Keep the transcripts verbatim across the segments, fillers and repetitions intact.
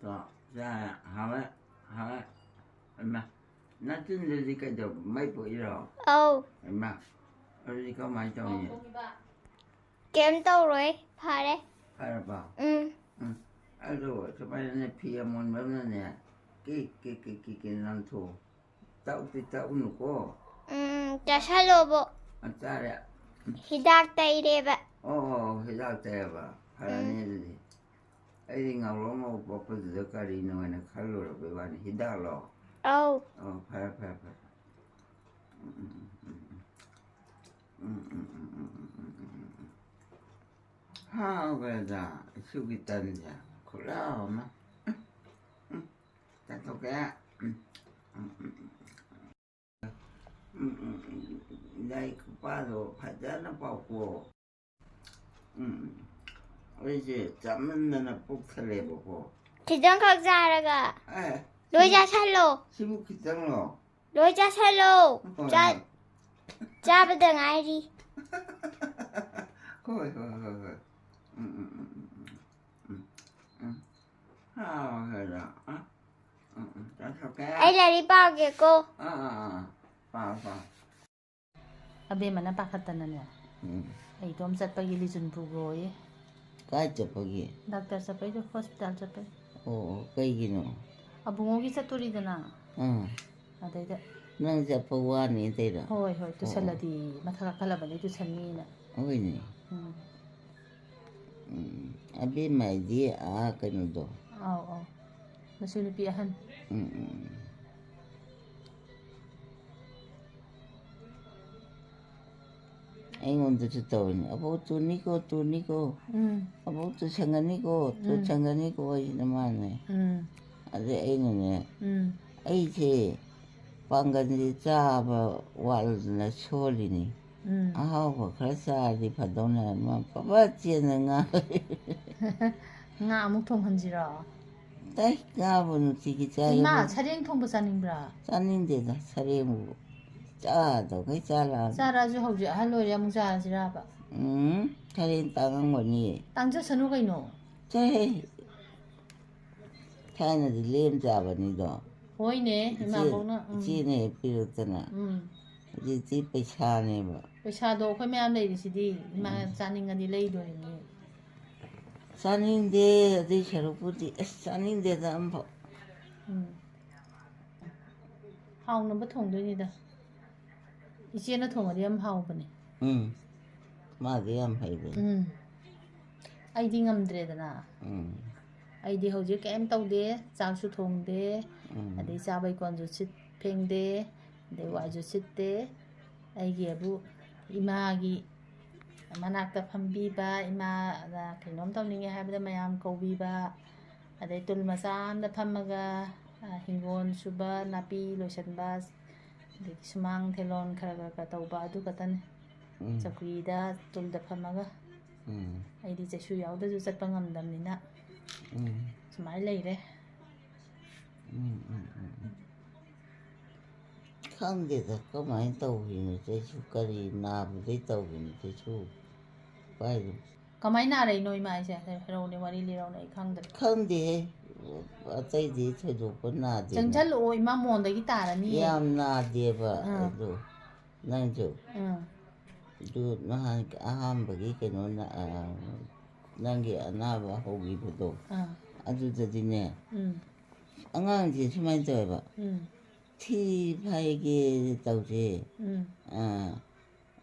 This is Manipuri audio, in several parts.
ꯇꯣ, ꯆꯥꯔꯦ꯫ ꯍꯥꯎꯋꯦ, ꯍꯥꯎꯋꯦ꯫ ꯏꯃꯥ, ꯅꯆꯤꯟꯗꯨꯗꯤ ꯀꯩꯗꯧꯕ? ꯃꯩ ꯄꯣꯛꯏꯔꯣ? ꯑꯧ꯫ ꯏꯃꯥ, ꯑꯗꯨꯗꯤ ꯀꯃꯥꯏꯅ ꯇꯧꯅꯤ? ꯀꯩꯝ ꯇꯧꯔꯣꯏ, ꯐꯔꯦ꯫ ꯐꯔꯕꯣ? ꯎꯝ꯫ ꯎꯝ꯫ ꯑꯗꯣ ꯁꯨꯃꯥꯏꯅꯅꯦ, ꯐꯤ ꯑꯃꯣꯟꯕ ꯑꯃꯅꯅꯦ, ꯀꯤ, ꯀꯤ, ꯀꯤ, ꯀꯤ, ꯀꯤ ꯅꯥꯟꯊꯣꯛꯑꯣ꯫ ꯇꯛꯇꯤ ꯇꯛꯎꯅꯨꯀꯣ꯫ ꯎꯝ, ꯆꯥꯁꯜꯂꯣꯕꯣ꯫ ꯑ, ꯆꯥꯔꯦ꯫ ꯍꯤꯗꯥꯛ ꯇꯩꯔꯦꯕ꯫ ꯑꯣ, ꯑꯣ, ꯍꯤꯗꯥꯛ ꯇꯩꯔꯕ? ꯐꯔꯅꯤ ꯎꯝ꯫ ꯑꯗꯨꯗꯤ꯫ ꯑꯩꯗꯤ ꯉꯧꯔꯣꯛ ꯉꯧ ꯄꯣꯛꯄꯗꯨꯗ ꯀꯔꯤꯅꯣ ꯍꯥꯏꯅ ꯈꯜꯂꯨꯔꯕꯩ ꯋꯥꯅꯤ꯫ ꯍꯤꯗꯥꯛꯂꯣ? ꯑꯧ꯫ ꯑꯣ, ꯐꯔꯦ, ꯐꯔꯦ, ꯐꯔꯦ꯫ ꯎꯝ, ꯎꯝ, ꯎꯝ, ꯎꯝ꯫ ꯎꯝ, ꯎꯝ, ꯎꯝ, ꯎꯝ, ꯎꯝ, ꯎꯝ, ꯎꯝ, ꯎꯝ꯫ ꯍꯥꯎꯈ꯭ꯔꯦꯗ, ꯏꯁꯨꯒꯤ ꯇꯟꯁꯦ꯫ ꯈꯨꯠꯂꯥꯎ ꯑꯃ꯫ ꯎꯝ, ꯎꯝ꯫ ꯆꯥꯊꯣꯛꯀꯦ꯫ ꯎꯝ, ꯎꯝ, ꯎꯝ, ꯎꯝ, ꯎꯝ꯫ ꯎꯝ, ꯎꯝ, ꯎꯝ, ꯎꯝ꯫ ꯂꯥꯏꯔꯤꯛ ꯈꯨꯄꯥꯗꯣ ꯐꯖꯅ ꯄꯥꯎꯀꯣ꯫ ꯎꯝ, ꯎꯝ꯫ ꯑꯩꯁꯦ ꯆꯥꯃꯟꯗꯅ ꯄꯨꯛ ꯊꯜꯂꯦꯕꯀꯣ꯫ ꯈꯤꯇꯪꯈꯛ ꯆꯥꯔꯒ꯫ ꯑꯦ, ꯂꯣꯏ ꯁꯤꯕꯨ, ꯆꯥꯁꯜꯂꯣ꯫ ꯁꯤꯕꯨ ꯈꯤꯇꯪꯂꯣ? ꯂꯣꯏ ꯆꯥꯁꯜꯂꯣ꯫ ꯍꯣꯏ, ꯆꯥ-, ꯍꯣꯏ꯫ ꯆꯥꯕꯗ ꯉꯥꯏꯔꯤ꯫ ꯍꯣꯏ, ꯍꯣꯏ, ꯍꯣꯏ, ꯍꯣꯏ꯫ ꯎꯝ, ꯎꯝ, ꯎꯝ, ꯎꯝ, ꯎꯝ, ꯎꯝ, ꯎꯝ꯫ ꯍꯥꯎꯈ꯭ꯔꯦꯗ꯫ ꯑ, ꯎꯝ, ꯎꯝ, ꯆꯥꯊꯣꯛꯀꯦ꯫ ꯑꯩ ꯂꯥꯏꯔꯤꯛ ꯄꯥꯒꯦꯀꯣ꯫ ꯑꯥ, ꯑꯥ, ꯑꯥ, ꯑꯥ꯫ ꯄꯥꯎ, ꯄꯥꯎ꯫ ꯑꯕꯦꯝꯃꯅ ꯄꯥꯈꯠꯇꯅꯅꯦ, ꯎꯝ꯫ ꯑꯩ ꯏꯇꯣꯝ ꯆꯠꯄꯒꯤ ꯂꯤꯖꯨꯟ ꯄꯨꯈꯣꯌꯦ꯫ ꯀꯥꯏ ꯆꯠꯄꯒꯤ? ꯗꯥꯛꯇꯔ ꯆꯠꯄꯩꯗꯣ, ꯍꯣꯁꯄꯤꯇꯥꯜ ꯆꯠꯄꯩ꯫ ꯑꯣ, ꯑꯣ, ꯀꯩꯒꯤꯅꯣ? ꯑꯕꯨꯡꯉꯣꯒꯤ ꯆꯠꯇꯣꯔꯤꯗꯅ꯫ ꯑꯥ꯫ ꯑꯗꯩꯗ꯫ ꯅꯪ ꯆꯠꯄ ꯋꯥꯅꯤ ꯇꯩꯔꯣ? ꯍꯣꯏ, ꯍꯣꯏ, ꯑꯣ, ꯑꯣ꯫ ꯇꯨꯁꯜꯂꯗꯤ, ꯃꯊꯛ ꯀꯥꯈꯠꯂꯕꯅꯤ ꯇꯨꯁꯟꯅꯤꯅ꯫ ꯍꯣꯏꯅꯦ꯫ ꯎꯝ꯫ ꯎꯝ, ꯑꯕꯦꯝꯃ ꯍꯥꯏꯗꯤ, ꯑꯥ, ꯀꯩꯅꯣꯗꯣ꯫ ꯑꯧ, ꯑꯧ꯫ ꯃꯁꯨ ꯅꯨꯄꯤ ꯑꯍꯟ꯫ ꯎꯝ, ꯎꯝ, ꯎꯝ꯫ ꯑꯩꯉꯣꯟꯗꯁꯨ ꯇꯧꯔꯤꯅꯤ, "ꯑꯕꯣꯛ ꯇꯨꯅꯤꯀꯣ, ꯇꯨꯅꯤꯀꯣ, ꯎꯝ꯫ ꯑꯕꯣꯛ ꯇꯨꯁꯟꯒꯅꯤꯀꯣ, ꯎꯝ꯫ ꯇꯨꯁꯟꯒꯅꯤꯀꯣ" ꯍꯥꯏꯁꯤꯅ ꯃꯥꯅꯦ꯫ ꯎꯝ꯫ ꯑꯗꯩ ꯑꯩꯅꯅꯦ, ꯎꯝ꯫ ꯑꯩꯁꯦ ꯄꯥꯡꯒꯜꯁꯦ ꯆꯥꯕ ꯋꯥꯠꯂꯗꯅ ꯁꯣꯜꯂꯤꯅꯤ꯫ ꯎꯝ꯫ ꯑꯍꯥꯎꯕ ꯈꯔ ꯆꯥꯔꯗꯤ ꯐꯗꯧꯅꯦ ꯍꯥꯏꯕ, ꯃꯥ ꯄꯕꯠ ꯆꯦꯟꯗꯅ ꯉꯥ ꯂꯩ-, ꯉꯥ ꯑꯃꯨꯛ ꯊꯣꯡꯍꯟꯁꯤꯔꯣ? ꯇꯩ, ꯉꯥꯕꯨ ꯅꯨꯡꯇꯤꯒꯤ ꯆꯥꯏꯌꯦꯕꯨ꯫ ꯏꯃꯥ, ꯁꯔꯦꯡ ꯊꯣꯡꯕ ꯆꯥꯅꯤꯡꯕ꯭ꯔꯥ? ꯆꯥꯅꯤꯡꯗꯦꯗ, ꯁꯔꯦꯡꯕꯨ ꯆꯥꯗꯧꯈꯩ ꯆꯥ ꯂꯥꯛꯑꯕꯅꯤ꯫ ꯆꯥꯔꯛꯑꯁꯨ ꯍꯧꯖꯤꯛ ꯑꯍꯜ ꯑꯣꯏꯔꯦ ꯑꯃꯨꯛ ꯆꯥꯔꯁꯤꯔꯕ? ꯎꯝ, ꯈꯔ ꯍꯦꯟꯅ ꯇꯥꯡꯉꯝꯒꯅꯤꯌꯦ꯫ ꯇꯥꯡꯖꯁꯅꯨ ꯀꯩꯅꯣ꯫ ꯆꯠꯂꯍꯦ꯫ ꯊꯥꯏꯅꯗꯤ ꯂꯦꯝ ꯆꯥꯕꯅꯤꯗꯣ꯫ ꯍꯣꯏꯅꯦ, ꯏꯆꯦ-, ꯏꯃꯥꯕꯣꯛꯅ, ꯎꯝ꯫ ꯏꯆꯦꯅ ꯍꯦꯛ ꯄꯤꯔꯛꯇꯅ꯫ ꯎꯝ꯫ ꯍꯧꯖꯤꯛꯇꯤ ꯄꯩꯁꯥꯅꯦꯕ꯫ ꯄꯩꯁꯥꯗꯣ ꯑꯩꯈꯣꯏ ꯃꯌꯥꯝ ꯂꯩꯔꯤꯁꯤꯗꯤ, ꯏꯃꯥ ꯎꯝ꯫ ꯆꯥꯅꯤꯡꯉꯗꯤ ꯂꯩꯗꯣꯔꯤꯅꯤ꯫ ꯆꯥꯅꯤꯡꯗꯦ, ꯑꯗꯨꯏ ꯁꯔꯨꯛꯄꯨꯗꯤ꯫ ꯑꯁ, ꯆꯥꯅꯤꯡꯗꯦꯗ ꯑꯝꯐꯥꯎ꯫ ꯎꯝ꯫ ꯍꯥꯎꯅꯕ ꯊꯣꯡꯗꯣꯏꯅꯤꯗ꯫ ꯏꯆꯦꯅ ꯊꯣꯡꯉꯗꯤ ꯌꯥꯝ ꯍꯥꯎꯕꯅꯦ꯫ ꯎꯝ꯫ ꯃꯥꯗꯤ ꯌꯥꯝ ꯍꯩꯕꯅꯦ꯫ ꯎꯝ꯫ ꯑꯩꯗꯤ ꯉꯝꯗ꯭ꯔꯦꯗꯅ꯫ ꯎꯝ꯫ ꯑꯩꯗꯤ ꯍꯧꯖꯤꯛ ꯀꯩꯝ ꯇꯧꯗꯦ, ꯆꯥꯛꯁꯨ ꯊꯣꯡꯗꯦ, ꯎꯝ꯫ ꯑꯗꯩ ꯆꯥꯕꯩ ꯀꯣꯟꯁꯨ ꯁꯤꯠ ꯐꯦꯡꯗꯦ, ꯑꯗꯩ ꯋꯥꯏꯁꯨ ꯁꯤꯠꯇꯦ꯫ ꯑꯩꯒꯤ ꯑꯕꯨ ꯏꯃꯥꯒꯤ ꯃꯅꯥꯛꯇ ꯐꯝꯕꯤꯕ, ꯏꯃꯥꯅ ꯀꯩꯅꯣꯝ ꯇꯧꯅꯤꯡꯉꯦ ꯍꯥꯏꯕꯗ ꯃꯌꯥꯝ ꯀꯧꯕꯤꯕ, ꯑꯗꯩ ꯇꯨꯜ ꯃꯆꯥ ꯑꯃꯗ ꯐꯝꯃꯒ, ꯑ, ꯍꯤꯡꯒꯣꯜ ꯁꯨꯕ, ꯅꯥꯄꯤ ꯂꯣꯏꯁꯤꯟꯕ, ꯑꯗꯒꯤ ꯁꯨꯃꯥꯡ ꯊꯦꯂꯣꯟ ꯈꯔ ꯈꯔ ꯈꯔ ꯇꯧꯕ, ꯑꯗꯨ ꯈꯛꯇꯅꯤ꯫ ꯎꯝ꯫ ꯆꯧꯀ꯭ꯔꯤꯗ ꯇꯨꯜꯗ ꯐꯝꯃꯒ꯫ ꯎꯝ꯫ ꯑꯩꯗꯤ ꯆꯩꯁꯨ ꯌꯥꯎꯗꯁꯨ ꯆꯠꯄ ꯉꯝꯗꯕꯅꯤꯅ ꯎꯝ꯫ ꯁꯨꯃꯥꯏꯅ ꯂꯩꯔꯦ꯫ ꯎꯝ, ꯎꯝ, ꯎꯝ, ꯎꯝ꯫ ꯈꯪꯗꯦꯗ, ꯀꯃꯥꯏꯅ ꯇꯧꯔꯤꯅꯣ ꯆꯩꯁꯨ, ꯀꯔꯤ ꯅꯥꯕꯗꯩ ꯇꯧꯔꯤꯅꯣ ꯆꯩꯁꯨ ꯄꯥꯏꯔꯤꯕ? ꯀꯃꯥꯏꯅ ꯅꯥꯔꯛꯏꯅꯣ ꯏꯃꯥ ꯑꯩꯁꯦ? ꯍꯥꯏꯔꯛꯎꯅꯦ, ꯋꯥꯔꯤ ꯂꯤꯔꯛꯎꯅꯦ, ꯑꯩ ꯈꯪꯗ꯭ꯔꯦ꯫ ꯈꯪꯗꯦꯍꯦ, ꯑꯇꯩꯗꯤ ꯊꯣꯏꯗꯣꯛꯄ ꯅꯥꯗꯦ꯫ ꯆꯪꯁꯜꯂꯛꯑꯣ, ꯏꯃꯥ ꯃꯣꯟꯗꯒꯤ ꯇꯥꯔꯅꯤꯌꯦ꯫ ꯌꯥꯝ ꯅꯥꯗꯦꯕ ꯑꯥ꯫ ꯑꯗꯨ꯫ ꯅꯪꯁꯨ ꯑꯥ꯫ ꯑꯗꯨ ꯅꯍꯥꯟ ꯑꯍꯥꯟꯕꯒꯤ ꯀꯩꯅꯣ ꯅ-, ꯑ, ꯅꯪꯒꯤ ꯑꯅꯥꯕ ꯍꯧꯈꯤꯕꯗꯣ, ꯑꯥ꯫ ꯑꯗꯨꯗꯗꯤꯅꯦ, ꯎꯝ꯫ ꯑꯉꯥꯡꯁꯦ ꯁꯨꯃꯥꯏꯅ ꯇꯧꯋꯦꯕ, ꯎꯝ꯫ ꯊꯤ ꯐꯥꯏꯒꯦ ꯇꯧꯁꯦ, ꯎꯝ꯫ ꯑ,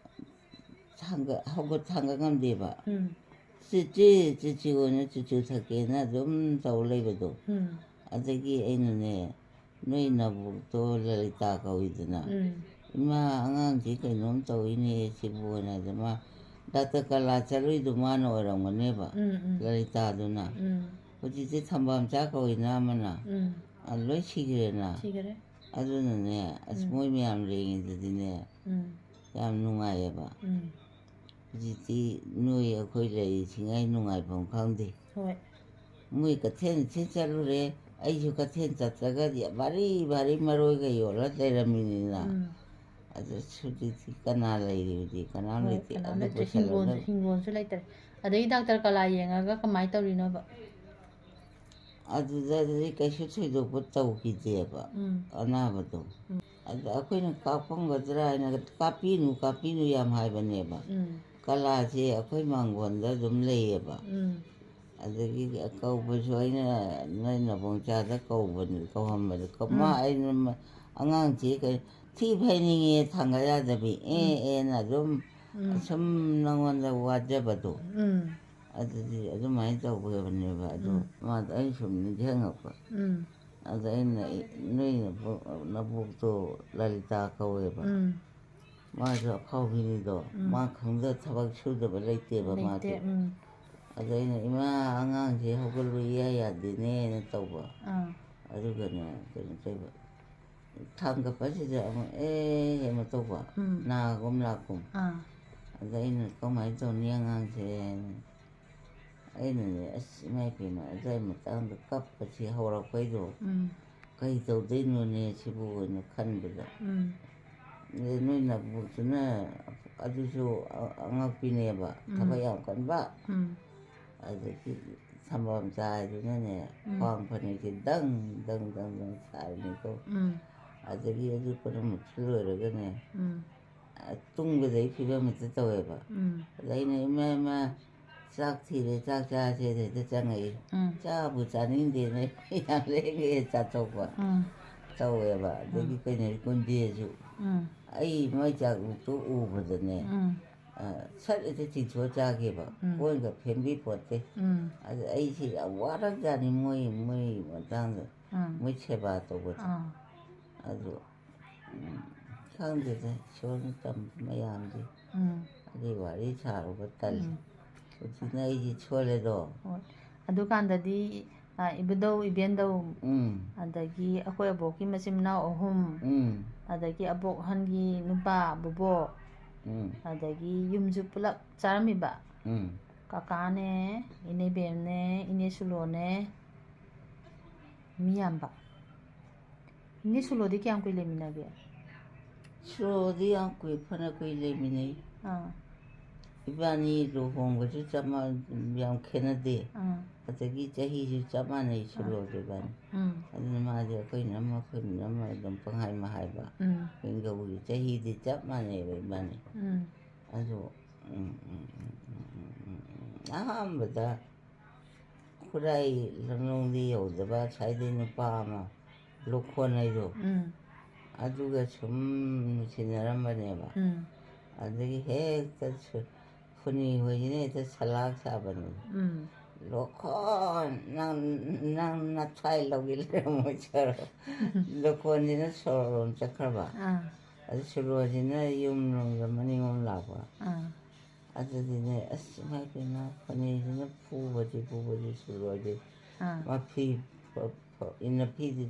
ꯊꯥꯡꯒ-, ꯍꯧꯒꯠ ꯊꯥꯡꯒꯠ ꯉꯝꯗꯦꯕ꯫ ꯎꯝ꯫ ꯆꯤꯆꯦ, ꯆꯤꯆꯦ ꯑꯣꯏꯅ ꯆꯨꯆꯨ ꯊꯛꯀꯦꯅ ꯑꯗꯨꯝ ꯇꯧ ꯂꯩꯕꯗꯣ꯫ ꯎꯝ꯫ ꯑꯗꯒꯤ ꯑꯩꯅꯅꯦ, ꯅꯣꯏ ꯅꯕꯣꯛꯇꯣ ꯂꯂꯤꯇꯥ ꯀꯧꯏꯗꯅ, ꯎꯝ꯫ "ꯏꯃꯥ, ꯑꯉꯥꯡꯁꯤ ꯀꯩꯅꯣꯝ ꯇꯧꯏꯅꯦ ꯁꯤꯕꯨ" ꯍꯥꯏꯅ꯫ ꯑꯗ ꯃꯥ ꯗꯥꯛꯇꯔ ꯀꯂꯥ ꯆꯠꯂꯨꯏꯗꯣ ꯃꯥꯅ ꯑꯣꯏꯔꯝꯒꯅꯦꯕ, ꯎꯝ, ꯎꯝ꯫ ꯂꯂꯤꯇꯥꯗꯨꯅ꯫ ꯎꯝ꯫ ꯍꯧꯖꯤꯛꯇꯤ ꯊꯝꯕꯥꯜ ꯆꯥ ꯀꯧꯏꯅ ꯑꯃꯅ꯫ ꯎꯝ꯫ ꯑ, ꯂꯣꯏ ꯁꯤꯈ꯭ꯔꯦꯅ꯫ ꯁꯤꯈꯔꯦ꯫ ꯑꯗꯨꯅꯅꯦ, ꯑꯁ, ꯎꯝ꯫ ꯃꯣꯏ ꯃꯌꯥꯝ ꯂꯩꯔꯤꯉꯩꯗꯗꯤꯅꯦ, ꯎꯝ꯫ ꯌꯥꯝ ꯅꯨꯡꯉꯥꯏꯌꯦꯕ꯫ ꯎꯝ꯫ ꯍꯧꯖꯤꯛꯇꯤ ꯅꯣꯏ ꯑꯩꯈꯣꯏ ꯂꯩꯔꯤꯁꯤꯉꯩ ꯅꯨꯡꯉꯥꯏꯐꯝ ꯈꯪꯗꯦ꯫ ꯍꯣꯏ꯫ ꯃꯣꯏ ꯀꯩꯊꯦꯜ ꯊꯦꯜ ꯆꯠꯂꯨꯔꯦ, ꯑꯩꯁꯨ ꯀꯩꯊꯦꯜ ꯆꯠꯇ꯭ꯔꯒꯗꯤ ꯚꯥꯔꯤ ꯚꯥꯔꯤ ꯃꯔꯣꯏꯒ ꯌꯣꯜꯂ ꯂꯩꯔꯝꯃꯤꯅꯤꯅ꯫ ꯎꯝ꯫ ꯑꯗꯨ ꯍꯧꯖꯤꯛꯇꯤ ꯀꯅꯥ ꯂꯩꯔꯤ? ꯍꯧꯖꯤꯛ ꯀꯅꯥꯝ ꯍꯣꯏ, ꯂꯩꯇꯦ꯫ ꯀꯅꯥꯝ ꯑꯗꯨ ꯂꯩꯇ꯭ꯔꯦ꯫ ꯄꯨꯁꯜꯂꯒ ꯍꯤꯡꯒꯣꯜꯁꯨ ꯍꯤꯡꯒꯣꯜꯁꯨ ꯂꯩꯇ꯭ꯔꯦ꯫ ꯑꯗꯩ ꯗꯥꯛꯇꯔ ꯀꯂꯥ ꯌꯦꯡꯉꯒ ꯀꯃꯥꯏꯅ ꯇꯧꯔꯤꯅꯣꯕ? ꯑꯗꯨꯗꯗꯤ ꯀꯩꯁꯨ ꯊꯣꯏꯗꯣꯛꯄ ꯇꯧꯈꯤꯗꯦꯕ, ꯎꯝ꯫ ꯑꯅꯥꯕꯗꯣ꯫ ꯎꯝ꯫ ꯑꯗ ꯑꯩꯈꯣꯏꯅ ꯀꯥꯞꯄꯝꯒꯗ꯭ꯔꯥ ꯍꯥꯏꯅ, "ꯀꯥꯞꯄꯤꯅꯨ, ꯀꯥꯞꯄꯤꯅꯨ" ꯌꯥꯝ ꯍꯥꯏꯕꯅꯦꯕ꯫ ꯎꯝ꯫ ꯀꯂꯥꯁꯦ ꯑꯩꯈꯣꯏ ꯃꯥꯡꯒꯣꯟꯗ ꯑꯗꯨꯝ ꯂꯩꯌꯦꯕ꯫ ꯎꯝ꯫ ꯑꯗꯒꯤ ꯀꯧꯕꯁꯨ ꯑꯩꯅ ꯅꯣꯏ ꯅꯕꯣꯡꯆꯥꯗ ꯀꯧꯕꯅꯤ, ꯀꯧꯍꯟꯕꯅꯤ꯫ ꯀꯧ-, ꯃꯥ ꯎꯝ꯫ ꯑꯩꯅ ꯃ-, ꯑꯉꯥꯡꯁꯦ ꯀꯩ-, ꯊꯤ ꯐꯥꯏꯅꯤꯡꯉꯦ ꯊꯥꯡꯒꯠ ꯌꯥꯗꯕꯤ, ꯑꯦ, ꯎꯝ꯫ ꯑꯦꯅ ꯑꯗꯨꯝ ꯎꯝ꯫ ꯑꯁꯨꯝ ꯅꯉꯣꯟꯗ ꯋꯥꯖꯕꯗꯣ꯫ ꯎꯝ꯫ ꯑꯗꯨꯗꯤ ꯑꯗꯨꯃꯥꯏꯅ ꯇꯧꯈ꯭ꯔꯕꯅꯦꯕ꯫ ꯑꯗꯣ ꯎꯝ꯫ ꯃꯥꯗꯣ ꯑꯩꯅ ꯁꯨꯝ ꯅꯤꯡꯁꯤꯡꯉꯛꯄ꯫ ꯎꯝ꯫ ꯑꯗ ꯑꯩꯅ, "ꯅꯣꯏ ꯅꯕꯣꯛ-, ꯅꯕꯣꯛꯇꯣ ꯂꯂꯤꯇꯥ ꯀꯧꯋꯦꯕ꯫ ꯎꯝ꯫ ꯃꯥꯁꯨ ꯑꯐꯥꯎꯕꯤꯅꯤꯗꯣ꯫ ꯎꯝ꯫ ꯃꯥ ꯈꯪꯗ ꯊꯕꯛ ꯁꯨꯗꯕ ꯂꯩꯇꯦꯕ ꯂꯩꯇꯦ꯫ ꯃꯥꯗꯤ꯫" ꯎꯝ꯫ ꯑꯗ ꯑꯩꯅ, "ꯏꯃꯥ, ꯑꯉꯥꯡꯁꯦ ꯍꯧꯒꯠꯂꯨ ꯏꯌꯥ ꯌꯥꯗꯦꯅꯦꯅ" ꯇꯧꯕ꯫ ꯑꯥ꯫ ꯑꯗꯨꯒꯅꯦ, ꯀꯩꯅꯣ ꯇꯧꯕ, ꯊꯥꯡꯒꯠꯄꯁꯤꯗ ꯑꯃꯨꯛ ꯑꯦ ꯍꯦꯛ ꯇꯧꯕ, ꯎꯝ꯫ ꯅꯥꯒꯨꯝ ꯂꯥꯛꯀꯨꯝ꯫ ꯑꯥ꯫ ꯑꯗ ꯑꯩꯅ, "ꯀꯃꯥꯏꯅ ꯇꯧꯅꯤ ꯑꯉꯥꯡꯁꯦ?" ꯍꯥꯏꯅ꯫ ꯑꯩꯅꯅꯦ, ꯑꯁ, ꯏꯃꯥ ꯏꯄꯦꯝꯃ, ꯑꯗꯨꯋꯥꯏ ꯃꯇꯥꯡꯗ ꯀꯞꯄꯁꯤ ꯍꯧꯔꯛꯄꯩꯗꯣ, ꯎꯝ꯫ "ꯀꯩ ꯇꯧꯗꯣꯏꯅꯣꯅꯦ ꯁꯤꯕꯨ?" ꯍꯥꯏꯅ ꯈꯟꯕꯗ꯫ ꯎꯝ꯫ ꯑꯗ ꯅꯣꯏ ꯅꯕꯣꯛꯇꯨꯅ, ꯑꯗꯨꯁꯨ ꯑ-, ꯑꯉꯛꯄꯤꯅꯦꯕ, ꯎꯝ꯫ ꯊꯕꯛ ꯌꯥꯝ ꯀꯟꯕ꯫ ꯎꯝ꯫ ꯑꯗꯒꯤ ꯊꯝꯕꯥꯜ ꯆꯥꯏꯗꯨꯅꯅꯦ, ꯎꯝ꯫ ꯈ꯭ꯋꯥꯡ ꯐꯅꯦꯛꯁꯦ ꯗꯪ, ꯗꯪ, ꯗꯪ, ꯗꯪ ꯁꯥꯔꯤꯅꯤꯀꯣ꯫ ꯎꯝ꯫ ꯑꯗꯒꯤ ꯑꯗꯨ ꯄꯨꯝꯅꯃꯛꯁꯨ ꯂꯣꯏꯔꯒꯅꯦ, ꯎꯝ꯫ ꯇꯨꯝꯒꯗꯕꯒꯤ ꯐꯤꯕꯝ ꯍꯦꯛꯇ ꯇꯧꯋꯦꯕ꯫ ꯎꯝ꯫ ꯑꯗ ꯑꯩꯅ, "ꯏꯃꯥ, ꯏꯃꯥ, ꯆꯥꯛ ꯊꯤꯔꯦ, ꯆꯥꯛ ꯆꯥꯁꯦꯅ" ꯍꯦꯛꯇ ꯆꯪꯉꯛꯏ꯫ ꯎꯝ꯫ ꯆꯥꯕꯨ ꯆꯥꯅꯤꯡꯗꯦꯅꯦ, ꯌꯥꯝ ꯂꯦꯡꯉꯛꯑꯦ ꯆꯥꯊꯣꯛꯄ꯫ ꯎꯝ꯫ ꯇꯧꯋꯦꯕ꯫ ꯑꯗꯒꯤ ꯎꯝ꯫ ꯀꯩꯅꯣ, ꯀꯨꯟꯗꯦꯁꯨ꯫ ꯎꯝ꯫ ꯑꯩ ꯃꯣꯏ ꯆꯥꯛꯇꯨ ꯎꯕꯗꯅꯦ, ꯎꯝ꯫ ꯑ, ꯁꯠ ꯍꯦꯛꯇ ꯆꯤꯡꯊꯣꯛꯑ ꯆꯥꯈꯤꯕ꯫ ꯎꯝ꯫ ꯀꯣꯟꯒ ꯐꯦꯡꯕꯤ ꯄꯣꯠꯇꯦ꯫ ꯎꯝ꯫ ꯑꯗ ꯑꯩꯁꯦ ꯌꯥꯝ ꯋꯥꯔꯖꯥꯠꯅꯤ ꯃꯣꯏ, ꯃꯣꯏ ꯃꯇꯥꯡꯗ, ꯎꯝ꯫ ꯃꯣꯏ ꯁꯦꯕꯥ ꯇꯧꯕꯗ꯫ ꯑꯥ꯫ ꯑꯗꯨ, ꯎꯝ, ꯈꯪꯗꯦꯗ, ꯏꯁꯣꯔꯅ ꯇꯝꯕ ꯃꯌꯥꯝꯁꯦ꯫ ꯎꯝ꯫ ꯑꯗꯨꯒꯤ ꯋꯥꯔꯤ ꯁꯥꯔꯨꯕ ꯇꯜꯂꯤ꯫ ꯎꯝ꯫ ꯍꯧꯖꯤꯛꯅ ꯑꯩꯁꯦ ꯁꯣꯜꯂꯦꯗꯣ꯫ ꯍꯣꯏ꯫ ꯑꯗꯨꯀꯥꯟꯗꯗꯤ, ꯑ, ꯏꯕꯨꯙꯧ, ꯏꯕꯦꯟꯗꯧ, ꯎꯝ꯫ ꯑꯗꯒꯤ ꯑꯩꯈꯣꯏ ꯑꯕꯣꯛꯀꯤ ꯃꯆꯤꯟ ꯃꯅꯥꯎ ꯑꯍꯨꯝ, ꯎꯝ꯫ ꯑꯗꯒꯤ ꯑꯕꯣꯛ ꯑꯍꯟꯒꯤ ꯅꯨꯄꯥ, ꯕꯣꯕꯣꯛ, ꯎꯝ꯫ ꯑꯗꯒꯤ ꯌꯨꯝꯁꯨ ꯄꯨꯂꯞ ꯆꯥꯔꯝꯃꯤꯕ꯫ ꯎꯝ꯫ ꯀꯀꯥꯅꯦ, ꯏꯅꯦ ꯕꯦꯝꯅꯦ, ꯏꯅꯦ ꯁꯨꯂꯣꯅꯦ, ꯃꯤ ꯌꯥꯝꯕ꯫ ꯏꯅꯦ ꯁꯨꯂꯣꯗꯤ ꯀꯌꯥꯝ ꯀꯨꯏ ꯂꯩꯃꯤꯟꯅꯒꯦ? ꯁꯨꯔꯣꯗꯤ ꯌꯥꯝ ꯀꯨꯏ, ꯐꯅ ꯀꯨꯏ ꯂꯩꯃꯤꯟꯅꯩ꯫ ꯑꯥ ꯏꯕꯥꯅꯤ ꯂꯨꯍꯣꯡꯕꯁꯨ ꯆꯞ ꯃꯥꯟ-, ꯌꯥꯝ ꯈꯦꯠꯅꯗꯦ꯫ ꯑꯥ ꯑꯗꯒꯤ ꯆꯍꯤꯁꯨ ꯆꯞ ꯃꯥꯟꯅꯩ ꯁꯨꯔꯣꯗ ꯏꯕꯥꯅꯤ꯫ ꯎꯝ ꯑꯗꯨꯅ ꯃꯥꯗꯤ ꯑꯩꯈꯣꯏ ꯏꯅꯝꯃ, ꯑꯩꯈꯣꯏ ꯏꯅꯝꯃ ꯑꯗꯨꯝ ꯄꯪꯍꯥꯏ ꯃꯍꯥꯏꯕ꯫ ꯎꯝ ꯏꯪꯒꯧꯒꯤ ꯆꯍꯤꯗꯤ ꯆꯞ ꯃꯥꯟꯅꯩꯕ ꯏꯕꯥꯅꯤ꯫ ꯎꯝ ꯑꯗꯣ ꯎꯝ, ꯎꯝ, ꯑꯍꯥꯟꯕꯗ ꯈꯨꯔꯥꯏ ꯂꯝꯂꯣꯡꯗꯤ ꯌꯧꯗꯕ ꯁ꯭ꯋꯥꯏꯗꯩ ꯅꯨꯄꯥ ꯑꯃ ꯂꯣꯈꯣꯟ ꯍꯥꯏꯗꯣ, ꯎꯝ ꯑꯗꯨꯒ ꯁꯨꯝ ꯅꯨꯡꯁꯤꯅꯔꯝꯕꯅꯦꯕ꯫ ꯎꯝ ꯑꯗꯒꯤ ꯍꯦꯛꯇ ꯁꯨ-, ꯐꯨꯅꯤ ꯍꯣꯏꯁꯤꯅ ꯍꯦꯛꯇ ꯁꯂꯥꯛ ꯁꯥꯕꯅꯦ꯫ ꯎꯝ "ꯂꯣꯈꯣꯟ, ꯅꯪ, ꯅꯪ ꯅꯊ꯭ꯋꯥꯏ ꯂꯧꯒꯦ ꯂꯩꯔꯝꯃꯣꯏ ꯁꯔꯣ꯫" ꯂꯣꯈꯣꯟꯁꯤꯅ ꯁꯣꯔꯣꯛꯂꯣꯝ ꯆꯠꯈ꯭ꯔꯕ꯫ ꯑꯥ ꯑꯗꯨ ꯁꯨꯔꯣꯁꯤꯅ ꯌꯨꯝ ꯂꯣꯝꯗ ꯃꯅꯤꯡꯂꯣꯝ ꯂꯥꯛꯄ꯫ ꯑꯥ ꯑꯗꯨꯗꯤꯅꯦ, ꯑꯁ, ꯏꯃꯥ ꯏꯕꯦꯝꯃ, ꯐꯅꯦꯛꯁꯤꯅ ꯐꯨꯕꯁꯤ, ꯐꯨꯕꯁꯤ ꯁꯨꯔꯣꯁꯤ꯫ ꯑꯥ ꯃꯐꯤ ꯐ-, ꯐ-, ꯏꯟꯅ ꯐꯤꯗꯤ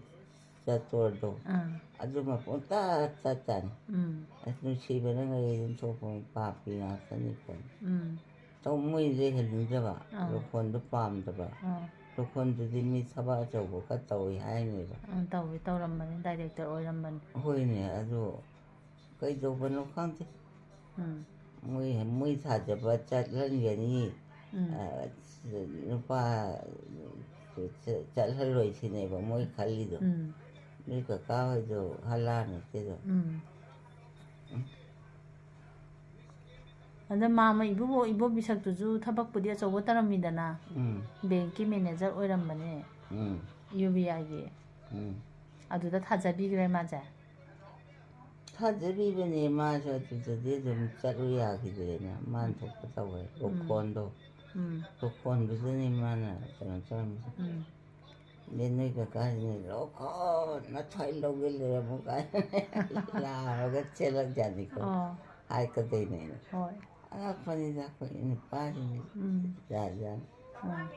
ꯆꯠꯇꯣꯔꯗꯣ꯫ ꯑꯥ ꯑꯗꯨ ꯃꯄꯨꯡ ꯇꯥ ꯆꯠꯇꯥꯅꯤ꯫ ꯎꯝ ꯑꯁ, ꯅꯨꯡꯁꯤꯕꯅ ꯉꯥꯏ ꯑꯗꯨꯝ ꯊꯣꯛꯄ ꯄꯥꯄꯤ ꯉꯥꯛꯇꯅꯤꯀꯣ꯫ ꯎꯝ ꯇꯧ-, ꯃꯣꯏ ꯂꯩꯍꯟꯅꯤꯡꯗꯕ, ꯑꯥ꯫ ꯂꯣꯈꯣꯟꯗꯣ ꯄꯥꯝꯗꯕ꯫ ꯑꯥ ꯂꯣꯈꯣꯟꯗꯨꯗꯤ ꯃꯤ ꯊꯕꯛ ꯑꯆꯧꯕ ꯈꯔ ꯇꯧꯏ ꯍꯥꯏꯅꯦꯕ꯫ ꯎꯝ, ꯇꯧꯏ, ꯇꯧꯔꯝꯕꯅꯤ, ꯗꯥꯏꯔꯦꯛꯇꯔ ꯑꯣꯏꯔꯝꯕꯅꯤ꯫ ꯍꯣꯏꯅꯦ, ꯑꯗꯨ ꯀꯩꯗꯧꯕꯅꯣ ꯈꯪꯗꯦ꯫ ꯎꯝ ꯃꯣꯏ, ꯃꯣꯏ ꯊꯥꯖꯕ ꯆꯠꯍꯟꯒꯅꯤ, ꯎꯝ ꯑ, ꯅꯨꯄꯥ ꯆꯠꯍꯜꯂꯣꯏ ꯁꯤꯅꯦꯕ ꯃꯣꯏ ꯈꯜꯂꯤꯗꯣ꯫ ꯎꯝ ꯅꯣꯏ ꯀꯀꯥ ꯍꯣꯏꯗꯣ ꯍꯂꯥ ꯅꯠꯇꯦꯗꯣ꯫ ꯎꯝ ꯑꯗ ꯃꯥꯃ ꯏꯕꯣꯕꯣ, ꯏꯕꯣ ꯕꯤꯁꯛꯇꯨꯁꯨ ꯊꯕꯛꯄꯨꯗꯤ ꯑꯆꯧꯕ ꯇꯧꯔꯝꯃꯤꯗꯅ, ꯎꯝ ꯕꯦꯡꯀꯤ ꯃꯦꯅꯦꯖꯔ ꯑꯣꯏꯔꯝꯕꯅꯦ, ꯎꯝ ꯌꯨ ꯕꯤ ꯑꯥꯏꯒꯤ꯫ ꯎꯝ ꯑꯗꯨꯗ ꯊꯥꯖꯕꯤꯈ꯭ꯔꯦ ꯃꯥꯁꯦ꯫ ꯊꯥꯖꯔꯤꯕꯅꯦ ꯃꯥꯁꯨ, ꯑꯗꯨꯗꯗꯤ ꯑꯗꯨꯝ ꯆꯠꯂꯨ ꯌꯥꯈꯤꯗ꯭ꯔꯦꯅ꯫ ꯃꯥꯅ ꯊꯣꯛꯄ ꯇꯧꯋꯦ꯫ ꯂꯣꯈꯣꯟꯗꯣ, ꯎꯝ ꯂꯣꯈꯣꯟꯗꯨꯗꯅꯤ ꯃꯥꯅ ꯀꯩꯅꯣ ꯇꯧꯔꯝꯃꯤꯁꯦ꯫ ꯎꯝ ꯑꯗꯩ ꯅꯣꯏ ꯀꯀꯥꯁꯤꯅ, "ꯂꯣꯈꯣꯟ, ꯅꯊ꯭ꯋꯥꯏ ꯂꯧꯒꯦ ꯂꯩꯔꯝꯃꯣ" ꯀꯥꯏꯅ ꯂꯥꯎꯔꯒ ꯆꯦꯜꯂꯛꯖꯥꯠꯅꯤꯀꯣ꯫ ꯑꯣ ꯍꯥꯏꯀꯗꯣꯏꯅꯦꯅ꯫ ꯍꯣꯏ ꯑꯉꯛꯄꯅꯤꯗ ꯑꯩꯈꯣꯏ ꯅꯨꯄꯥꯁꯤꯡꯁꯦ꯫ ꯎꯝ ꯖꯥꯠ ꯖꯥꯠꯅꯤ꯫ ꯎꯝ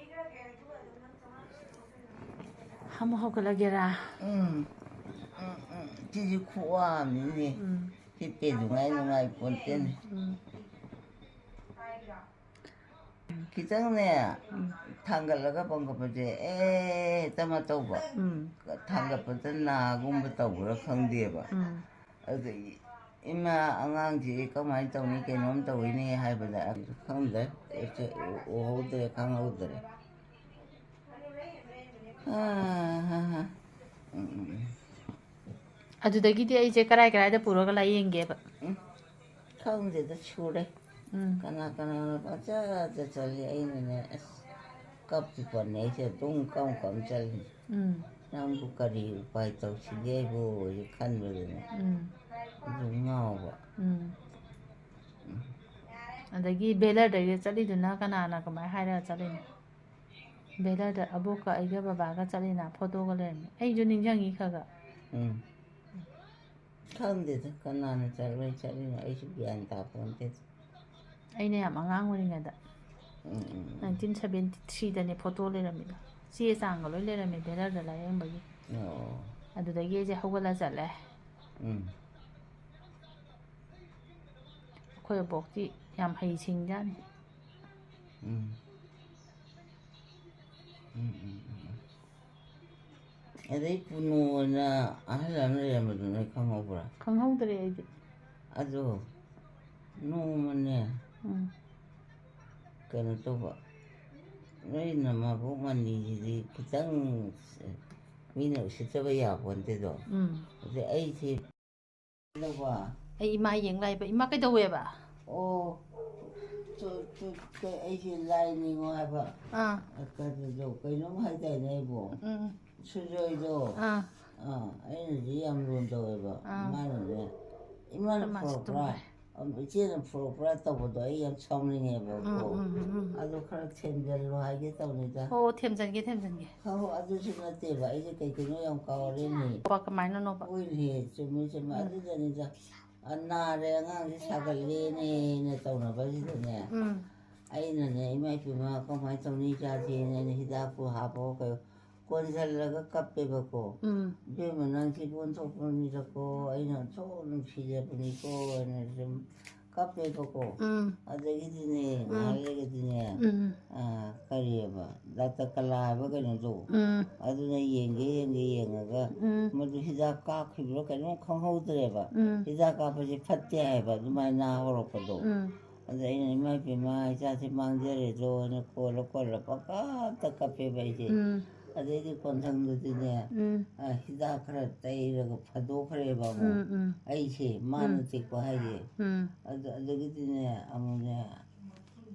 ꯑꯃꯨꯛ ꯍꯧꯒꯠꯂꯒꯦꯔꯥ? ꯎꯝ ꯎꯝ ꯎꯝ ꯁꯤꯁꯨ ꯈꯨꯋꯥ ꯑꯃꯅꯤꯅꯦ꯫ ꯎꯝ ꯍꯤꯞꯄꯦ ꯅꯨꯡꯉꯥꯏ ꯅꯨꯡꯉꯥꯏ ꯄꯣꯟꯇꯦꯅꯦ꯫ ꯎꯝ ꯈꯤꯇꯪꯅꯦ ꯊꯥꯡꯒꯠꯂꯒ ꯄꯣꯝꯈꯠꯄꯁꯦ ꯑꯦ ꯍꯦꯛꯇ ꯑꯃ ꯇꯧꯕ꯫ ꯎꯝ ꯊꯥꯡꯒꯠꯄꯗ ꯅꯥꯒꯨꯝꯕ ꯇꯧꯕ꯭ꯔꯥ ꯈꯪꯗꯦꯕ꯫ ꯎꯝ ꯑꯗꯒꯤ "ꯏꯃꯥ, ꯑꯉꯥꯡꯁꯤ ꯀꯃꯥꯏꯅ ꯇꯧꯅꯤ, ꯀꯩꯅꯣꯝ ꯇꯧꯋꯤꯅꯦ" ꯍꯥꯏꯕꯗ ꯑꯩꯁꯨ ꯈꯪꯗ꯭ꯔꯦ, ꯎꯍꯧꯗ꯭ꯔꯦ, ꯈꯪꯍꯧꯗ꯭ꯔꯦ꯫ ꯑꯗꯨꯗꯒꯤꯗꯤ ꯑꯩꯁꯦ ꯀꯔꯥꯏ ꯀꯔꯥꯏꯗ ꯄꯨꯔꯒ ꯂꯥꯏꯌꯦꯡꯒꯦꯕ? ꯎꯝ, ꯈꯪꯗꯦꯗ, ꯁꯨꯔꯦ꯫ ꯎꯝ꯫ ꯀꯅꯥ ꯀꯅꯥꯅ ꯄꯪꯆꯠꯇ ꯆꯠꯂꯤ꯫ ꯑꯩꯅꯅꯦ, ꯑꯁ, ꯀꯞꯄꯨ ꯀꯞꯅꯤꯡꯉꯦ꯫ ꯑꯩꯁꯦ ꯑꯗꯨꯝ ꯀꯝ ꯀꯝ ꯆꯠꯂꯤ꯫ ꯎꯝ꯫ ꯅꯪꯕꯨ ꯀꯔꯤ ꯎꯄꯥꯏ ꯇꯧꯁꯤꯒꯦꯕꯨ ꯈꯟꯕꯗꯅꯦ꯫ ꯎꯝ꯫ ꯑꯗꯨꯝ ꯉꯥꯎꯕ꯫ ꯎꯝ꯫ ꯑꯗꯒꯤ ꯕꯦꯂꯔꯗꯒꯤ ꯆꯠꯂꯤꯗꯨꯅ ꯀꯅꯥꯅ ꯀꯃꯥꯏꯅ ꯍꯥꯏꯔꯒ ꯆꯠꯂꯤꯅꯣ? ꯕꯦꯂꯔꯗ ꯑꯕꯣꯛꯀ ꯑꯩꯒ ꯕꯕꯥꯒ ꯆꯠꯂꯤꯅ, ꯐꯣꯇꯣꯒ ꯂꯩꯔꯝꯃꯤ꯫ ꯑꯩꯁꯨ ꯅꯤꯡꯁꯤꯡꯉꯤ ꯈꯔ ꯈꯔ꯫ ꯎꯝ꯫ ꯈꯪꯗꯦꯗ, ꯀꯅꯥꯅ ꯆꯠꯂꯣꯏ ꯆꯠꯂꯤꯅꯣ, ꯑꯩꯁꯨ ꯒ꯭ꯌꯥꯟ ꯇꯥꯄꯣꯟꯇꯦꯗ꯫ ꯑꯩꯅ ꯌꯥꯝ ꯑꯉꯥꯡ ꯑꯣꯏꯔꯤꯉꯩꯗ, ꯎꯝ, ꯎꯝ, ꯎꯝ꯫ ꯅꯥꯏꯟꯇꯤꯟ ꯁꯕꯦꯟꯇꯤ ꯊ꯭ꯔꯤꯗꯅꯦ ꯐꯣꯇꯣ ꯂꯩꯔꯝꯃꯤꯗꯣ꯫ ꯆꯦ ꯆꯥꯡꯒ ꯂꯣꯏ ꯂꯩꯔꯝꯃꯤ ꯕꯦꯂꯔꯗ ꯂꯥꯏꯌꯦꯡꯕꯒꯤ꯫ ꯑꯣ꯫ ꯑꯗꯨꯗꯒꯤ ꯑꯩꯁꯦ ꯍꯧꯒꯠꯂ ꯆꯠꯂꯦ꯫ ꯎꯝ꯫ ꯑꯩꯈꯣꯏ ꯑꯕꯣꯛꯇꯤ ꯌꯥꯝ ꯍꯩ ꯁꯤꯡꯖꯥꯠꯅꯤ꯫ ꯎꯝ꯫ ꯎꯝ, ꯎꯝ, ꯎꯝ, ꯎꯝ꯫ ꯑꯗꯩ ꯄꯨꯅꯨ ꯑꯅ ꯑꯍꯜ ꯑꯃ ꯂꯩꯔꯝꯕꯗꯨ ꯅꯣꯏ ꯈꯪꯍꯧꯕ꯭ꯔꯥ? ꯈꯪꯍꯧꯗ꯭ꯔꯦ ꯑꯩꯗꯤ꯫ ꯑꯗꯣ ꯅꯣꯡꯃꯅꯦ, ꯎꯝ꯫ ꯀꯩꯅꯣ ꯇꯧꯕ, ꯅꯣꯏ ꯅꯃꯥꯕꯣꯛ ꯃꯅꯤꯁꯤꯗꯤ ꯈꯤꯇꯪ ꯃꯤꯅ ꯎꯁꯤꯠꯇꯕ ꯌꯥꯄꯣꯟꯇꯦꯗꯣ꯫ ꯎꯝ꯫ ꯑꯗꯩ ꯑꯩꯁꯦ ꯂꯧꯕ꯫ ꯑꯩ ꯏꯃꯥ ꯌꯦꯡ ꯂꯥꯛꯏꯕ꯫ ꯏꯃꯥ ꯀꯩꯗꯧꯋꯦꯕ? ꯑꯣ, ꯇꯨ, ꯇꯨ, ꯀꯩ, ꯑꯩꯁꯦ ꯂꯥꯏ ꯅꯤꯡꯉꯣ ꯍꯥꯏꯕ꯫ ꯑꯥ꯫ ꯀꯩꯅꯣꯗꯣ, ꯀꯩꯅꯣꯝ ꯍꯥꯏꯗꯥꯏꯅꯦ ꯑꯩꯕꯣ? ꯎꯝ꯫ ꯁꯨꯖꯣꯏꯗꯣ꯫ ꯑꯥ꯫ ꯑꯥ, ꯑꯩꯅꯗꯤ ꯌꯥꯝ ꯂꯨꯅ ꯇꯧꯋꯦꯕ꯫ ꯑꯥ꯫ ꯃꯥꯅꯅꯦ, ꯏꯃꯥꯅ ꯑꯩꯈꯣꯏ ꯃꯥꯁꯨ ꯄꯨꯔꯛꯄ꯭ꯔꯥ? ꯇꯨꯝꯈ꯭ꯔꯦ꯫ ꯑꯝ, ꯏꯆꯦꯅ ꯄꯨꯔꯛꯄ꯭ꯔꯥ ꯇꯧꯕꯗꯣ ꯑꯩ ꯌꯥꯝ ꯁꯥꯎꯅꯤꯡꯉꯦꯕꯀꯣ꯫ ꯎꯝ, ꯎꯝ, ꯎꯝ, ꯎꯝ꯫ ꯑꯗꯣ ꯈꯔ ꯊꯦꯝꯖꯤꯜꯂꯣ ꯍꯥꯏꯒꯦ ꯇꯧꯅꯤꯗ꯫ ꯑꯣ, ꯊꯦꯝꯖꯟꯒꯦ, ꯊꯦꯝꯖꯟꯒꯦ꯫ ꯍꯣ, ꯍꯣ, ꯑꯗꯨꯁꯨ ꯅꯠꯇꯦꯕ, ꯑꯩꯁꯦ ꯀꯩ ꯀꯩꯅꯣ ꯌꯥꯝ ꯀꯥꯎꯔꯦꯅꯦ꯫ ꯀꯃꯥꯏꯅꯅꯣꯕ? ꯍꯣꯏꯅꯦ, ꯆꯨꯝꯃꯦ, ꯆꯨꯝꯃꯦ꯫ ꯎꯝ꯫ ꯑꯗꯨꯗꯅꯤꯗ, ꯑ, ꯅꯥꯔꯦ, ꯑꯉꯥꯡꯁꯦ ꯁꯥꯒꯠꯂꯦꯅꯦꯅ ꯇꯧꯅꯕꯁꯤꯗꯅꯦ, ꯎꯝ꯫ ꯑꯩꯅꯅꯦ, "ꯏꯃꯥ ꯏꯄꯦꯝꯃ, ꯀꯃꯥꯏꯅ ꯇꯧꯅꯤ ꯏꯆꯥꯁꯦꯅ?" ꯑꯩꯅ ꯍꯤꯗꯥꯛꯄꯨ ꯍꯥꯞꯄꯣ ꯀꯩ-, ꯀꯣꯟꯁꯤꯜꯂꯒ ꯀꯞꯄꯦꯕꯀꯣ꯫ ꯎꯝ꯫ "ꯏꯕꯦꯝꯃ, ꯅꯪ ꯁꯤꯕꯨ ꯑꯣꯟꯊꯣꯛꯄꯅꯤꯗꯀꯣ, ꯑꯩꯅ ꯑꯣꯟꯊꯣꯛ ꯅꯨꯡꯁꯤꯖꯕꯅꯤꯀꯣ" ꯍꯥꯏꯅ ꯁꯨꯝ ꯀꯞꯄꯦꯕꯀꯣ꯫ ꯎꯝ꯫ ꯑꯗꯒꯤꯗꯤꯅꯦ, ꯎꯝ꯫ ꯉꯥꯏꯍꯥꯛ ꯂꯩꯔꯒꯗꯤꯅꯦ, ꯎꯝ꯫ ꯑ, ꯀꯔꯤꯑꯕ, ꯗꯥꯛꯇꯔ ꯀꯂꯥ ꯍꯥꯏꯕ ꯀꯩꯅꯣꯗꯣ, ꯎꯝ꯫ ꯑꯗꯨꯅ ꯌꯦꯡꯒꯦ, ꯌꯦꯡꯒꯦ, ꯌꯦꯡꯉꯒ, ꯎꯝ꯫ ꯃꯗꯨ ꯍꯤꯗꯥꯛ ꯀꯥꯞꯈꯤꯕ꯭ꯔꯥ ꯀꯩꯅꯣꯝ ꯈꯪꯍꯧꯗ꯭ꯔꯦꯕ꯫ ꯎꯝ꯫ ꯍꯤꯗꯥꯛ ꯀꯥꯞꯄꯁꯦ ꯐꯠꯇꯦ ꯍꯥꯏꯕ, ꯑꯗꯨꯃꯥꯏꯅ ꯍꯧꯔꯛꯄꯗꯣ꯫ ꯎꯝ꯫ ꯑꯗ ꯑꯩꯅ, "ꯏꯃꯥ ꯏꯕꯦꯝꯃ, ꯏꯆꯥꯁꯦ ꯃꯥꯡꯖꯔꯦꯗꯣꯅ" ꯀꯣꯜꯂ ꯀꯣꯜꯂ ꯄꯪꯀꯞꯇ ꯀꯞꯄꯦꯕ ꯑꯩꯁꯦ꯫ ꯎꯝ꯫ ꯑꯗꯩꯗꯤ ꯀꯣꯟꯊꯪꯗꯗꯤꯅꯦ, ꯎꯝ꯫ ꯑ, ꯍꯤꯗꯥꯛ ꯈꯔ ꯇꯩꯔꯒ ꯐꯗꯣꯛꯈ꯭ꯔꯦꯕ ꯑꯃꯨꯛ꯫ ꯎꯝ, ꯎꯝ꯫ ꯑꯩꯁꯦ, ꯃꯥꯅ ꯎꯝ꯫ ꯆꯤꯛꯄ ꯍꯥꯏꯁꯦ꯫ ꯎꯝ꯫ ꯑꯗꯨ, ꯑꯗꯨꯗꯒꯤꯗꯤꯅꯦ, ꯑꯃꯨꯛꯅꯦ,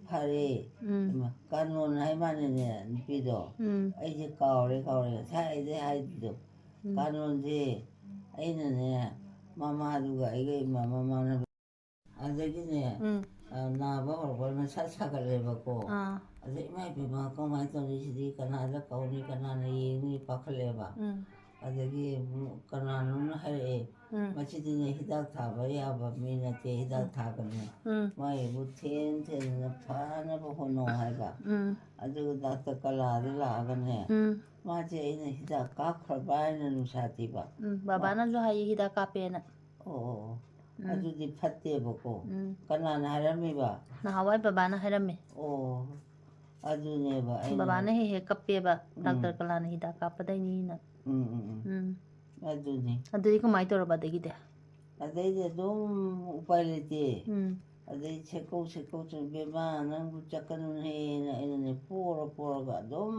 ꯐꯔꯦ꯫ ꯎꯝ꯫ ꯏꯃꯥ, ꯀꯥꯅꯣꯟ ꯍꯥꯏ ꯃꯥꯅꯦꯅꯦ, ꯅꯨꯄꯤꯗꯣ꯫ ꯎꯝ꯫ ꯑꯩꯁꯦ ꯀꯥꯎꯔꯦ, ꯀꯥꯎꯔꯦ꯫ ꯉꯁꯥꯏ ꯑꯩꯗꯤ ꯍꯥꯏꯗꯣ꯫ ꯎꯝ꯫ ꯀꯥꯅꯣꯟꯁꯦ ꯑꯩꯅꯅꯦ, ꯃꯃꯥꯗꯨꯒ ꯑꯩꯒ ꯏꯃꯥ ꯃꯃꯥꯅ ꯑꯗꯒꯤꯅꯦ, ꯎꯝ꯫ ꯑ, ꯅꯥꯕ ꯍꯧꯔꯛꯄ ꯃꯁꯥ ꯁꯥꯒꯠꯂꯦꯕꯀꯣ꯫ ꯑꯥ꯫ ꯑꯗ ꯏꯃꯥ ꯏꯕꯦꯝꯃ ꯀꯃꯥꯏꯅ ꯇꯧꯅꯤ ꯁꯤꯗꯤ? ꯀꯅꯥꯗ ꯀꯧꯅꯤ? ꯀꯅꯥꯅ ꯌꯦꯡꯅꯤ? ꯄꯥꯈꯠꯂꯦꯕ꯫ ꯎꯝ꯫ ꯑꯗꯒꯤ ꯑꯃꯨꯛ ꯀꯅꯥꯅꯣꯝꯅ ꯍꯥꯏꯔꯛꯑꯦ, ꯎꯝ꯫ "ꯃꯁꯤꯗꯤꯅꯦ ꯍꯤꯗꯥꯛ ꯊꯥꯕ ꯌꯥꯕ ꯃꯤ ꯅꯠꯇꯦ, ꯍꯤꯗꯥꯛ ꯎꯝ꯫ ꯊꯥꯒꯅꯨ꯫ ꯎꯝ꯫ ꯃꯥꯒꯤꯕꯨ ꯊꯦꯟ ꯊꯦꯟꯗꯅ ꯐꯅꯕ ꯍꯣꯠꯅꯧ" ꯍꯥꯏꯕ꯫ ꯎꯝ꯫ ꯑꯗꯨꯒ ꯗꯥꯛꯇꯔ ꯀꯂꯥꯗ ꯂꯥꯛꯑꯒꯅꯦ, ꯎꯝ꯫ ꯃꯥꯁꯦ ꯑꯩꯅ ꯍꯤꯗꯥꯛ ꯀꯥꯞꯈ꯭ꯔꯕ ꯍꯥꯏꯅ ꯅꯨꯡꯁꯥ ꯊꯤꯕ꯫ ꯎꯝ, ꯃꯥ ꯕꯕꯥꯅꯁꯨ ꯍꯥꯏꯌꯦ ꯍꯤꯗꯥꯛ ꯀꯥꯞꯄꯦꯅ꯫ ꯑꯣ, ꯑꯣ, ꯑꯣ꯫ ꯎꯝ꯫ ꯑꯗꯨꯗꯤ ꯐꯠꯇꯦꯕꯀꯣ꯫ ꯎꯝ꯫ ꯀꯅꯥꯅ ꯍꯥꯏꯔꯝꯃꯤꯕ? ꯅꯍꯥꯟꯋꯥꯏ ꯕꯕꯥꯅ ꯍꯥꯏꯔꯝꯃꯦ꯫ ꯑꯣ, ꯑꯗꯨꯅꯦꯕ ꯑꯩꯅ ꯕꯕꯥꯅ ꯍꯦꯛ ꯍꯦꯛ ꯀꯞꯄꯦꯕ, ꯎꯝ꯫ ꯗꯥꯛꯇꯔ ꯀꯂꯥꯅ ꯍꯤꯗꯥꯛ ꯀꯥꯞꯄꯗꯩꯅꯤꯅ꯫ ꯎꯝ, ꯎꯝ, ꯎꯝ꯫ ꯎꯝ꯫ ꯑꯗꯨꯅꯦ꯫ ꯑꯗꯨꯗꯤ ꯀꯃꯥꯏꯅ ꯇꯧꯔꯕ ꯑꯗꯒꯤꯗꯤ? ꯑꯗꯩꯗꯤ ꯑꯗꯨꯝ ꯎꯄꯥꯏ ꯂꯩꯇꯦ꯫ ꯎꯝ꯫ ꯑꯗꯩ ꯁꯦꯛꯀꯧ ꯁꯦꯛꯀꯧ ꯆꯠ-, "ꯏꯕꯦꯝꯃ, ꯅꯪꯕꯨ ꯆꯠꯀꯅꯨꯅꯦꯅ" ꯑꯩꯅꯅꯦ ꯄꯣꯔ ꯄꯣꯔꯒ ꯑꯗꯨꯝ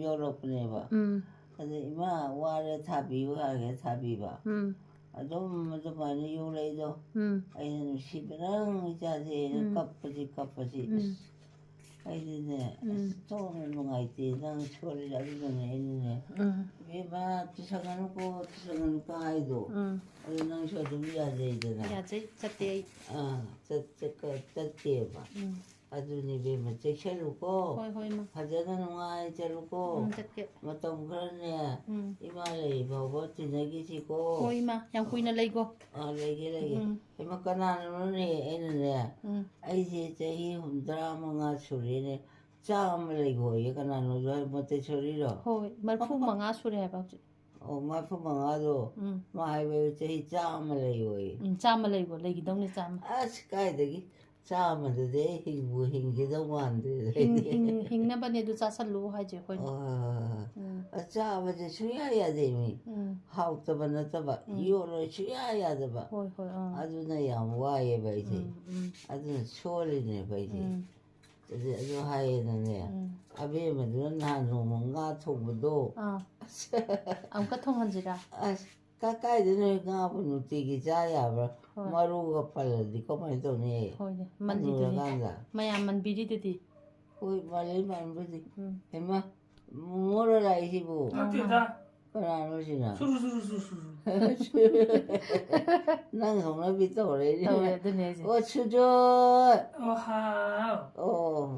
ꯌꯣꯜꯂꯛꯄꯅꯦꯕ꯫ ꯎꯝ꯫ ꯑꯗꯩ "ꯏꯃꯥ, ꯋꯥꯔꯦ, ꯊꯥꯕꯤꯌꯨ" ꯍꯥꯏꯔꯒ ꯊꯥꯕꯤꯕ꯫ ꯎꯝ꯫ ꯑꯗꯨꯝ ꯑꯗꯨꯃꯥꯏꯅ ꯌꯣꯛꯂꯛꯏꯗꯣ꯫ ꯎꯝ꯫ ꯑꯩꯅ ꯅꯨꯡꯁꯤꯕꯅ ꯏꯆꯥꯁꯦ, ꯑꯩꯅ ꯎꯝ꯫ ꯀꯞꯄꯁꯤ, ꯀꯞꯄꯁꯤ꯫ ꯎꯝ꯫ ꯑꯁ, ꯑꯩꯗꯤꯅꯦ, ꯎꯝ꯫ ꯑꯁ, ꯊꯣꯛꯅ ꯅꯨꯡꯉꯥꯏꯇꯦ, ꯅꯪ ꯁꯣꯜꯂꯤꯔ, ꯑꯗꯨꯅꯅꯦ ꯑꯩꯅꯅꯦ, ꯎꯝ꯫ "ꯏꯕꯦꯝꯃ, ꯇꯨꯁꯟꯒꯅꯨꯀꯣ, ꯇꯨꯁꯟꯒꯅꯨꯀꯣ" ꯍꯥꯏꯗꯣ꯫ ꯎꯝ꯫ ꯑꯗꯨ ꯅꯪꯁꯨ ꯑꯗꯨꯝ ꯌꯥꯖꯩꯗꯅ꯫ ꯌꯥꯖꯩ, ꯆꯠꯇꯦ ꯑꯩ꯫ ꯑꯥ, ꯆꯠ-, ꯆꯠ-, ꯆꯠꯇꯦꯕ꯫ ꯎꯝ꯫ ꯑꯗꯨꯅꯤ ꯏꯕꯦꯝꯃ, ꯆꯦꯛꯁꯜꯂꯨꯀꯣ꯫ ꯍꯣꯏ, ꯍꯣꯏ, ꯏꯃꯥ꯫ ꯐꯖꯅ ꯅꯨꯡꯉꯥꯏ ꯆꯠꯂꯨꯀꯣ꯫ ꯎꯝ, ꯆꯠꯀꯦ꯫ ꯃꯇꯝ ꯈꯔꯅꯦ, ꯎꯝ꯫ ꯏꯃꯥ ꯂꯩꯔꯤ ꯐꯥꯎꯕ ꯇꯤꯟꯅꯈꯤꯁꯤꯀꯣ꯫ ꯍꯣꯏ, ꯏꯃꯥ, ꯌꯥꯝ ꯀꯨꯏꯅ ꯂꯩꯀꯣ꯫ ꯑꯥ, ꯂꯩꯒꯦ, ꯂꯩꯒꯦ꯫ ꯎꯝ꯫ ꯏꯃꯥ, ꯀꯅꯥꯅꯅꯣꯅꯦ? ꯑꯩꯅꯅꯦ, ꯎꯝ꯫ "ꯑꯩꯁꯦ ꯆꯍꯤ ꯍꯨꯝꯐꯨꯇꯔꯥ ꯃꯉꯥ ꯁꯨꯔꯦꯅꯦ, ꯆꯥꯝꯃ ꯂꯩꯈꯣꯌꯦ", ꯀꯅꯥꯅꯣ? ꯖꯣꯏ ꯃꯣꯟꯇꯦꯁꯣꯔꯤꯔꯣ? ꯍꯣꯏ, ꯃꯔꯤꯐꯨ ꯃꯉꯥ ꯁꯨꯔꯦ ꯍꯥꯏꯕ ꯍꯧꯖꯤꯛ꯫ ꯑꯣ, ꯃꯔꯐꯨ ꯃꯉꯥꯗꯣ, ꯎꯝ ꯃꯥ ꯍꯥꯏꯕ ꯆꯍꯤ ꯆꯥꯝꯃ ꯂꯩꯌꯣꯌꯦ꯫ ꯎꯝ ꯆꯥꯝꯃ ꯂꯩꯕꯣ, ꯂꯩꯈꯤꯗꯧꯅꯤ ꯆꯥꯝꯃ. ꯑꯁ, ꯀꯥꯏꯗꯒꯤ ꯆꯥꯝꯃꯗꯨꯗꯤ ꯑꯩ ꯍꯤꯡꯕꯨ ꯍꯤꯡꯈꯤꯗꯧ ꯃꯥꯟꯗ꯭ꯔꯦ. ꯍꯤꯡ- ꯍꯤꯡ- ꯍꯤꯡꯅꯕꯅꯦ ꯑꯗꯨ ꯆꯥꯁꯜꯂꯨ ꯍꯥꯏꯁꯦ ꯑꯩꯈꯣꯏꯅ. ꯑꯥ, ꯎꯝ ꯑ, ꯆꯥꯕꯁꯦ ꯁꯨꯡꯌꯥ ꯌꯥꯗꯦ ꯃꯤ. ꯎꯝ ꯍꯥꯎꯇꯕ ꯅꯠꯇꯕ, ꯎꯝ. ꯌꯣꯠꯂꯣꯏ ꯁꯨꯡꯌꯥ ꯌꯥꯗꯕ. ꯍꯣꯏ ꯍꯣꯏ ꯑꯥ. ꯑꯗꯨꯅ ꯌꯥꯝ ꯋꯥꯏꯑꯦꯕ ꯑꯩꯁꯦ. ꯎꯝ ꯎꯝ ꯑꯗꯨꯅ ꯁꯣꯜꯂꯤꯅꯦꯕ ꯑꯩꯁꯦ. ꯎꯝ ꯑꯗꯨ, ꯑꯗꯨ ꯍꯥꯏꯌꯦꯅꯅꯦ, ꯎꯝ ꯑꯕꯦꯝꯃꯗꯨꯅ ꯅꯍꯥꯟ ꯅꯣꯡꯃ ꯉꯥ ꯊꯣꯡꯕꯗꯣ, ꯑꯥ. ꯑꯁ, ꯑꯃꯨꯛꯀ ꯊꯣꯡꯍꯟꯁꯤꯔꯥ? ꯑꯁ, ꯀ-, ꯀꯥꯏꯗꯅꯣ ꯉꯥꯕꯨ ꯅꯨꯡꯇꯤꯒꯤ ꯆꯥ ꯌꯥꯕ꯭ꯔꯥ? ꯍꯣꯏ. ꯃꯔꯨꯒ ꯄꯜꯂꯗꯤ ꯀꯃꯥꯏꯅ ꯇꯧꯅꯤ? ꯍꯣꯏꯅꯦ, ꯃꯟꯗꯤꯗꯨꯅꯤ. ꯍꯅꯨꯔꯀꯥꯟꯗ. ꯃꯌꯥꯝ ꯃꯟꯕꯤꯔꯤꯗꯨꯗꯤ. ꯍꯣꯏ, ꯃꯥꯂꯦꯝ ꯄꯥꯟꯕꯗꯤ. ꯎꯝ. ꯍꯩꯃꯥ, ꯃꯣꯔ ꯂꯥꯛꯏꯁꯤꯕꯨ? ꯅꯠꯇꯦꯗ. ꯀꯅꯥꯅꯣ ꯁꯤꯅ? ꯁꯨꯔꯨ ꯁꯨꯔꯨ ꯁꯨꯔꯨ ꯁꯨꯔꯨ. ꯅꯪ ꯍꯧꯅꯕꯤ ꯇꯧꯔꯛꯏꯅꯦ. ꯇꯧꯔꯦ ꯑꯗꯨꯅꯦ ꯍꯥꯏꯁꯦ. ꯑꯣ, ꯁꯨꯖꯣꯏ. ꯑꯣ ꯍꯥ.